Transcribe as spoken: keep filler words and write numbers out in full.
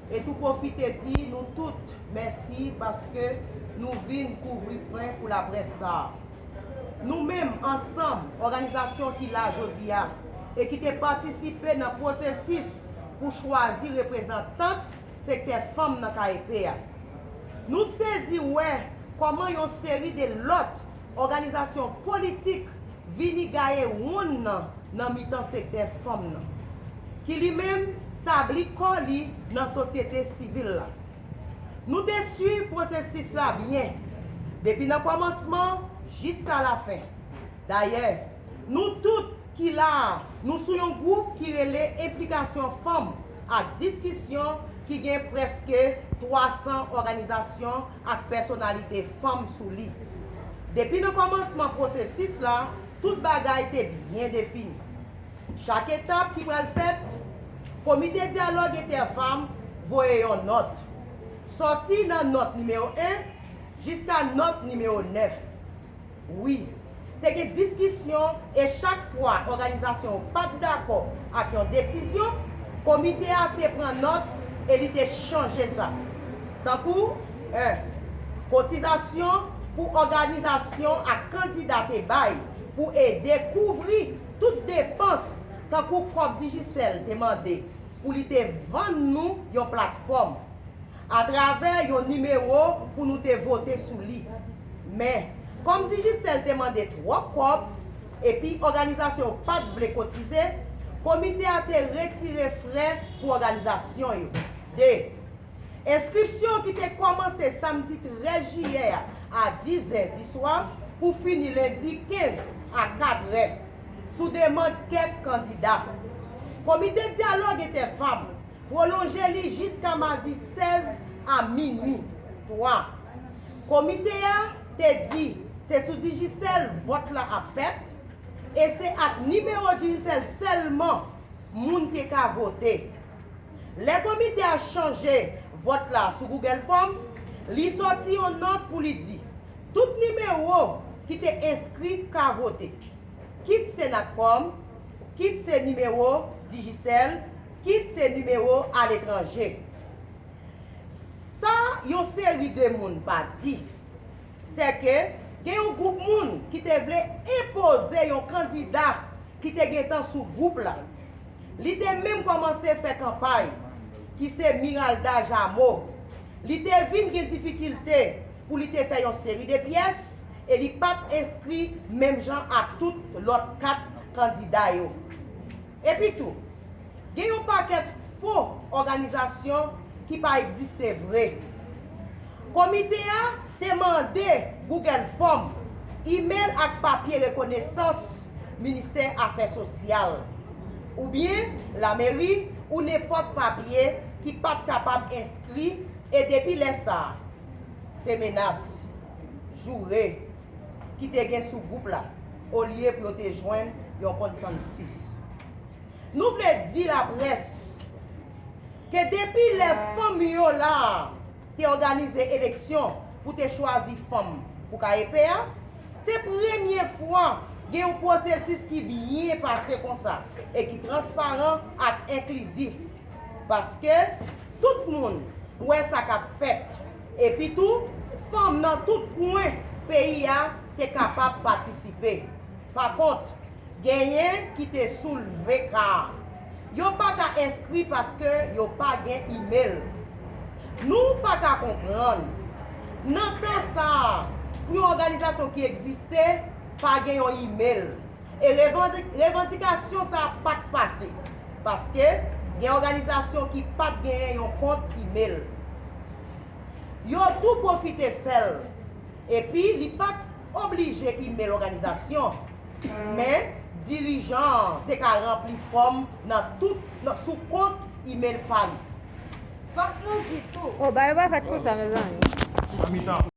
e tou pwofite di nou tout mèsi paske nou vin kouvri pwen pou laprès sa a. Nou menm, ansanm, òganizasyon ki la jodi a e ki te patisipe nan pwosesis pou chwazi reprezantant sektè fanm nan K E P a, nou sezi wè kòman yon seri de lòt òganizasyon politik vini gaye wonn nan nan mitan sektè fanm nan, ki li menm tabli kò li nan sosyete sivil la. Nou te swiv pwosesis la byen, depi nan kòmansman jiska lafen. Dayè, nou tout ki la a, nou sou yon gwoup ki rele Enplikasyon Fanm ak Diskisyon ki gen prèske twa san òganizasyon ak pèsonalite fanm sou li. Depi nan kòmansman pwosesis la, tout bagay te byen defini. Chak etap ki pral fèt, Komite Dyalòg Entèfanm voye yon nòt, sòti nan nòt nimewo en jiska nòt nimewo nèf. Wi, te gen diskisyon e chak fwa òganizasyon yo pa t dakò ak yon desizyon, komite a te pran nòt e li te chanje sa. Tankou, en, kotizasyon pou òganizasyon ak kandida te bay pou ede kouvri tout depans, tankou kòb Digicel te mande pou li te vann nou yon platfòm atravè yon nimewo pou nou te vote sou li. Men, kòm Digicel te mande twòp kòb epi òganizasyon yo pa t vle kotize, komite a te retire frè pou òganizasyon yo. De, enskripsyon ki te kòmanse samdi trèz jiyè a a dis è diswa pou fini lendi kenz a kat è, sou demann kèk kandida. Komite Dyalòg Entèfanm pwolonje li jiska madi sèz a minui. Twa, komite a te di se sou Digicel vòt la ap fèt e se ak nimewo Digicel sèlman moun te ka vote. Lè komite a chanje vòt la sou Google Form, li sòti yon nòt pou li di tout nimewo ki te enskri ka vote, kit se Natcom, kit se nimewo Digicel, kit se nimewo aletranje. Sa yon seri de moun pa di, se ke gen yon gwoup moun ki te vle enpoze yon kandida ki te gentan sou gwoup la. Li te menm kòmanse fè kanpay, ki se Miralda Jamo. Li te vin gen difikilte pou li te fè yon seri de pyès e li pa t enskri menm jan ak tout lòt kat kandida yo. Epitou, gen yon pakèt fo òganizasyon ki pa egziste vre. Komite a te mande Google Form, imèl ak papye rekonesans Ministè Afè Sosyal, oubyen lameri, ou nenpòt papye ki pa t kapab enskri, e depi lè sa a, se menas, joure ki te gen sou gwoup la, olye pou yo te jwenn yon konsansis. Nou vle di laprès ke depi lè fanm yo la a te òganize eleksyon pou te chwazi fanm pou K E P a, se premye fwa gen yon pwosesis ki byen pase konsa e ki transparan ak enklizif. Paske tout moun wè sa k ap fèt. Epitou, fanm nan tout kwen peyi a te kapab patisipe. Pakont, genyen ki te soulve ka a. Yo pa ka enskri paske yo pa gen imèl. Nou pa ka konprann, nan tan sa a, pou yon òganizasyon ki egziste, pa gen yon imèl. E revandi-, revandikasyon sa a pa t pase, paske gen òganizasyon ki pa t genyen yon kont imèl. Yo tou pwofite fè l, epi li pa t oblije imèl òganizasyon, men dirijan an te ka ranpli fòm nan tout, nan, sou kont imèl pa li. Fòk nou di tou. O, bagay yo pa fèt konsa, mezanmi.